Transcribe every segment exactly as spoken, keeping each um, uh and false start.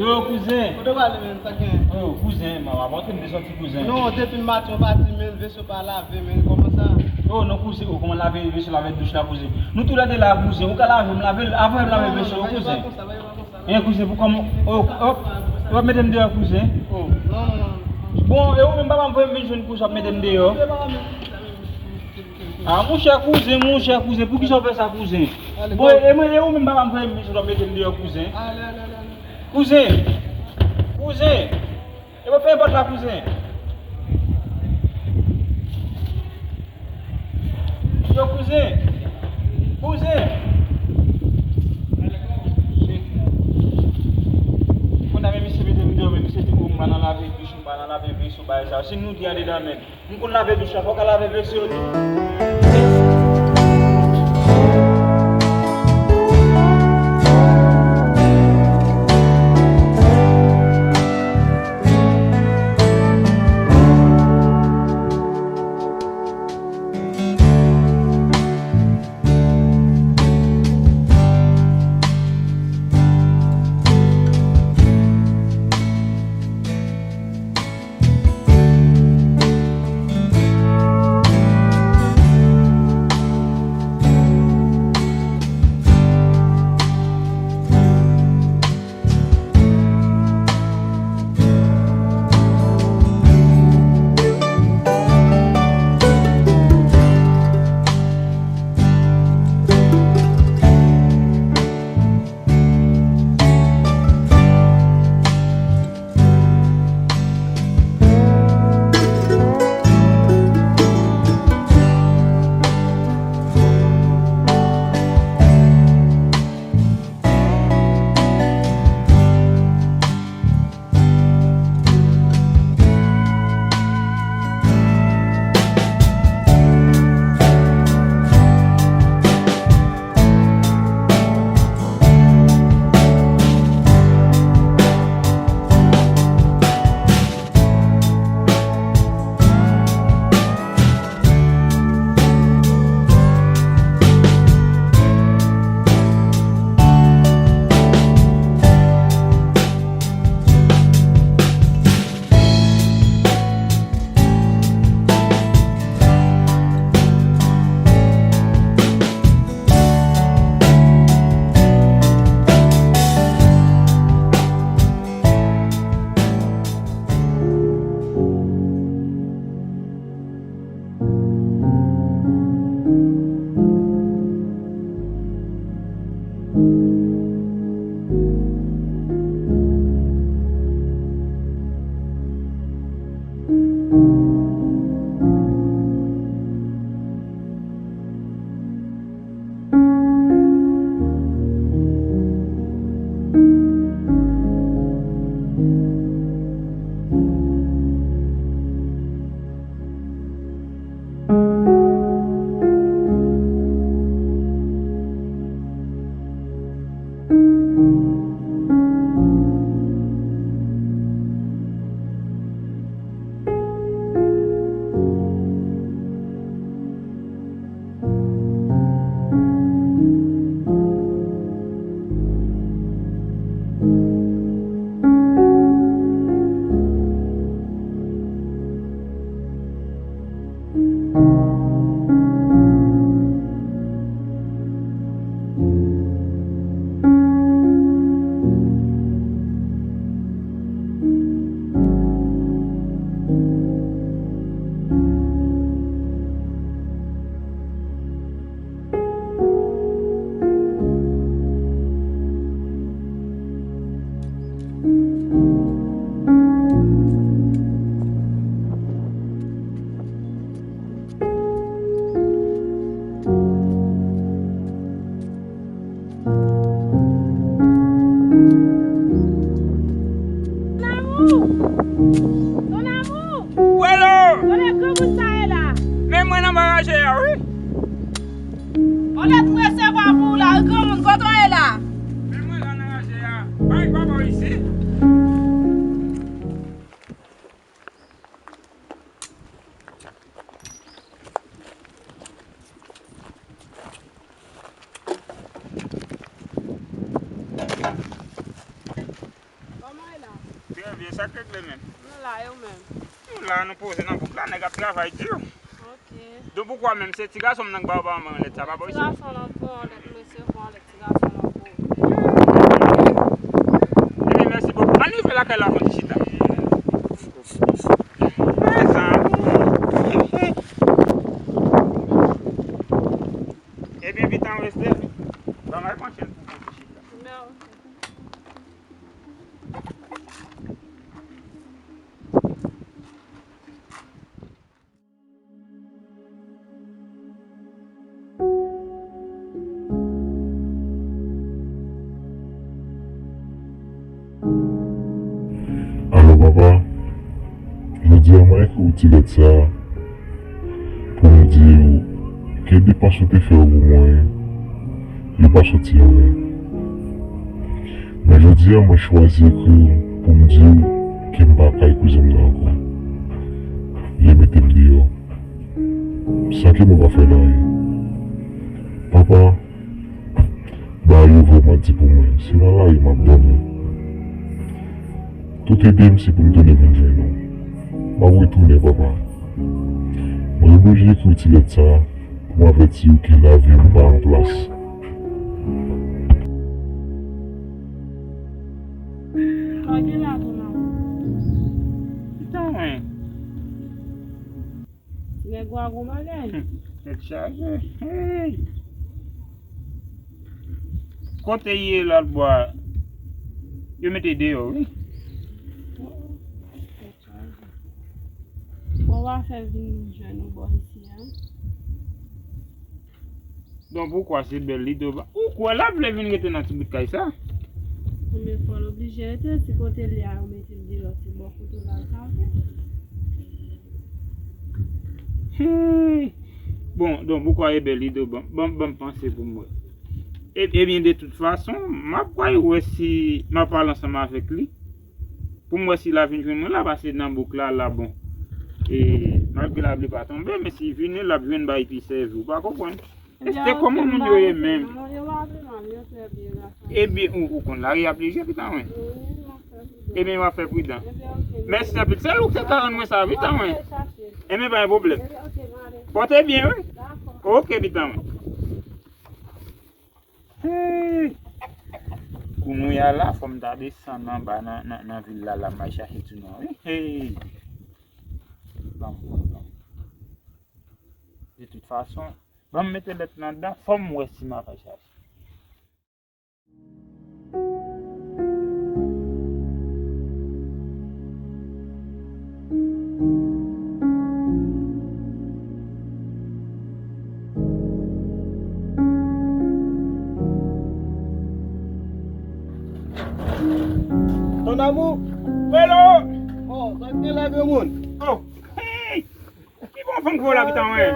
Yo, kouzen. Kote w ale menm, sa gen? Yo, kouzen, mama, montre m de sòti, kouzen. Non, depi maten w pati, men veso pa lave, men kòman sa? Oh, non, kouzen, oh, kòman lave veso, lave douch la, kouzen? Nou tou lè de la, kouzen. Ou ka lave, m lave, avan m lave veso, kouzen. Hein, kouzen, pou kòman, oh, oh, w ap mete m deyò, kouzen? Oh, non, non, non. Bon, e ou menm, papa m voye m vin jwenn kouzen, w ap mete m deyò? Ah, monchè, kouzen, monchè, kouzen, poukisa w fè sa, kouzen? Bon, e mwen, e ou menm, papa m voye m vin jwenn w ap mete m deyò, kouzen? Kouzen! Kouzen! E mwen, fè pòt la, kouzen! Yo, kouzen! Kouzen! Kounya, men misye mete m deyò, men misye di, oh, m pa nan lave douch, m pa nan lave veso, bagay sa. Si nou di andedan, men. M konn lave douch la, fò w ka lave veso yo tou. Mon amour! Mon amour! Welo! Kote granmoun sa ye la? Men mwen nan maraje a, wi. On lèt mwen resevwa pou ou la, wi, granmoun, kote w ye la? Men mwen la nan raje a. Bay papa w isi. Kòman Sa k regle menm? Nou la, e ou menm? Nou la, nou poze nan bouk la, nèg ap travay di. Ok. Donk poukwa menm se ti gason m nan k ba w ba manman lèt sa, pa ba w isi? Ti gason lan pran lèt, m resevwa lèt ti gason lan pran. Ebyen, mèsi bokou. Ann rive lakay la, fon ti chita. Mezanmi. Ebyen, pitan reste. Ban m al panche l pou fon ti chita. Alo, papa. Jodi a, mwen ekri w ti lèt sa a pou m di w ke depans ou te fè yo pou mwen, yo pa soti anyen. Men jodi a, mwen chwazi ekri w pou m di w ke m pa kay kouzen m nan ankò. Yo mete m deyò, san ke mwen pa fè l anyen. Papa, bagay yo vrèman di pou mwen. Se nan lari m ap dòmi. Tout ede m, se pou m tounen vin jwenn ou. M ap retounen, papa. Mwen oblije ekri w ti lèt sa a pou m avèti w ke lavi m pa an plas. Sa gen la, ton amour? Pita mwen. Ti nèg ou a gwo bagay. Tèt chaje. Hey! Kote l ye lòt bò a? Yo mete deyò, wi. Tèt chaje. Bon, w a fè vin jwenn ou bò isi a. Donk, ou kwè se bèl lide w ba. Ou kwè l ap vle vin rete nan ti bout kay sa? Konbyen fwa l oblije rete? Si kote l ye a, yo mete l deyò, se bò kote w l al kache. Hey! Bon, donk, ou kwè e bèl lide w ban, ban, ban m panse pou m wè. E, ebyen, de tout fason, m ap pral wè si m ap pale ansanm avèk li. Pou m wè si l a vin jwenn mwen la, paske nan bouk la, la, bon. E, malgre lapli pa tonbe, men si vini, l ap jwenn bagay pi sèvi. Ou pa konprann? Ebyen, se kòman moun yo ye menm? Ebyen, ou, ou konn lari ap lije, pita mwen. Ebyen, w ap fè pridan. Mèsi anpil. Se ou ki te ka rann mwen sa, pita mwen. Ebyen, pa gen pwoblèm. Pote byen, wi. Ok, pita mwen. Hey! Kounye a la, fò m ta desann anba nan, nan, nan vil la, la, m al chache ti non, wi. Hey! Ban m, ban m, ban m. De tout fason, ban m mete lèt lan anndan, fò m wè si m ap al chache. Ton amour. Hello. Oh, sa k gen la, granmoun? Oh, hey! Ki bon fanm ki w la, pita mwen?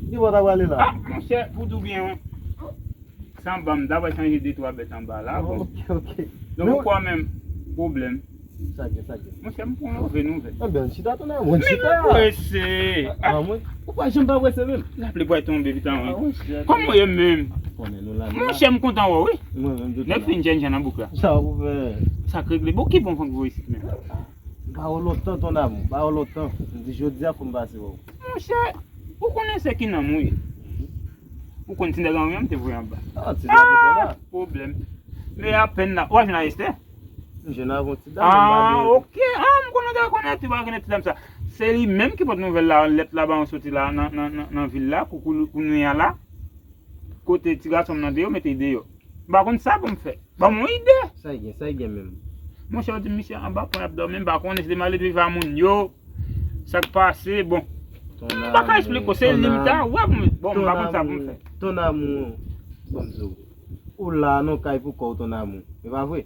Ki bò w ta prale la? Ah, monchè, pou di w byen, wi. San ban m, ta pral chanje de twa bèt anba la, bon. Ok, ok. Donk, ou kwè menm pwoblèm. Sa gen, sa gen. Monchè, m pran move nouvèl. Ebyen, chita, ton amour, chita. Men mwen prese. Ah, mwen, ou pa janm pa prese menm. Lapli pral tonbe, pita mwen. Ah, monchè. Kòman w ye menm? Konnen nou la, nou la. Monchè, m kontan wè w, wi. Mwen menm tou. Nèg fin jènjan nan bouk la. Sa ou fè? Sa k regle? Bon, ki bon fanm ki voye isit menm? Ba yo lontan, ton amour, ba yo lontan. M di jodi a fò m pase wè w. Monchè, ou konnen se ki nonm ou ye. Ou konn ti nèg an wi an m te voye anba. Ah, ti nèg an la. Pwoblèm. Men apèn la. Ou pa jwenn a Esther? M jwenn avè yon ti dam, m pa gen. Ah, ok. Ah, m konnen w te rekonèt, ou pa rekonèt ti dam sa. Se li menm ki pote nouvèl la, lèt la ba yon soti la nan, nan, nan, nan vil la, kou, kou, kounye a la. Kote ti gason m nan te yo, mete l deyò. M pa konn sa pou m fè. Ban m yon ide. Sa y gen, sa y gen menm? Monchè, yo di m misye anba pon ap dòmi, m pa konnen si l mal etwi va moun yo. Sa k pase, bon. M pa ka eksplike w, se li m ta wè pou m, bon, m pa konn sa pou m fè. Ton amour, bon, m di w, ou la nan kay pou kò w, ton amour. E pa vre?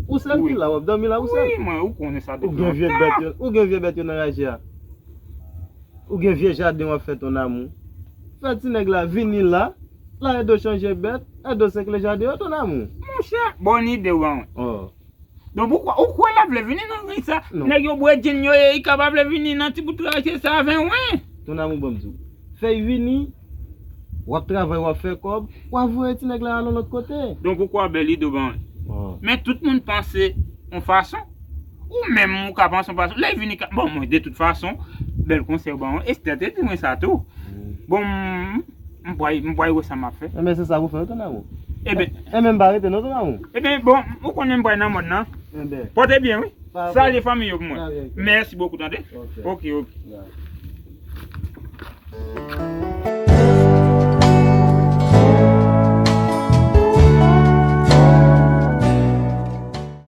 Ou sèl ki la, w ap dòmi la, ou sèl. Wi, mwen, ou konnen sa depi lontan. Ou gen vye bèt yo, ou gen vye bèt yo nan raje a. Ou gen vye jaden w ap fè, ton amour. Fè ti nèg la vini la, la ede w chanje bèt, ede w sekle jaden yo, ton amour. Monchè, bòn ide w ban mwen. Oh. Donk, ou kwè, ou kwè l ap vle vini nan rans sa? Non. Nèg yo bredjenn yo ye, li ka pa vle vini nan ti bout raje sa avè mwen. Ton amour, ban m di w. Fè l vini, w ap travay, w ap fè kòb, w ap voye ti nèg la al yon lòt kote. Donk, ou kwè bèl ide w ban mwen. Oh. Men tout moun panse yon fason. Ou menm ou ka panse yon fason, lè vini ka, bon, mwen, de tout fason, bèl konsèy ou ban mwen, Esther te di mwen sa tou. Bon, m, m pral, m pral wè sa m ap fè. Enben, se sa pou fè, wi, ton amou. Enben, enben, m pa rete non, ton amou. Enben, bon, ou konnen m pral nan mòn nan. Enben. Pòte byen, wi. Salye fanmi yo pou mwen. Mèsi bokou, tande. Ok, ok.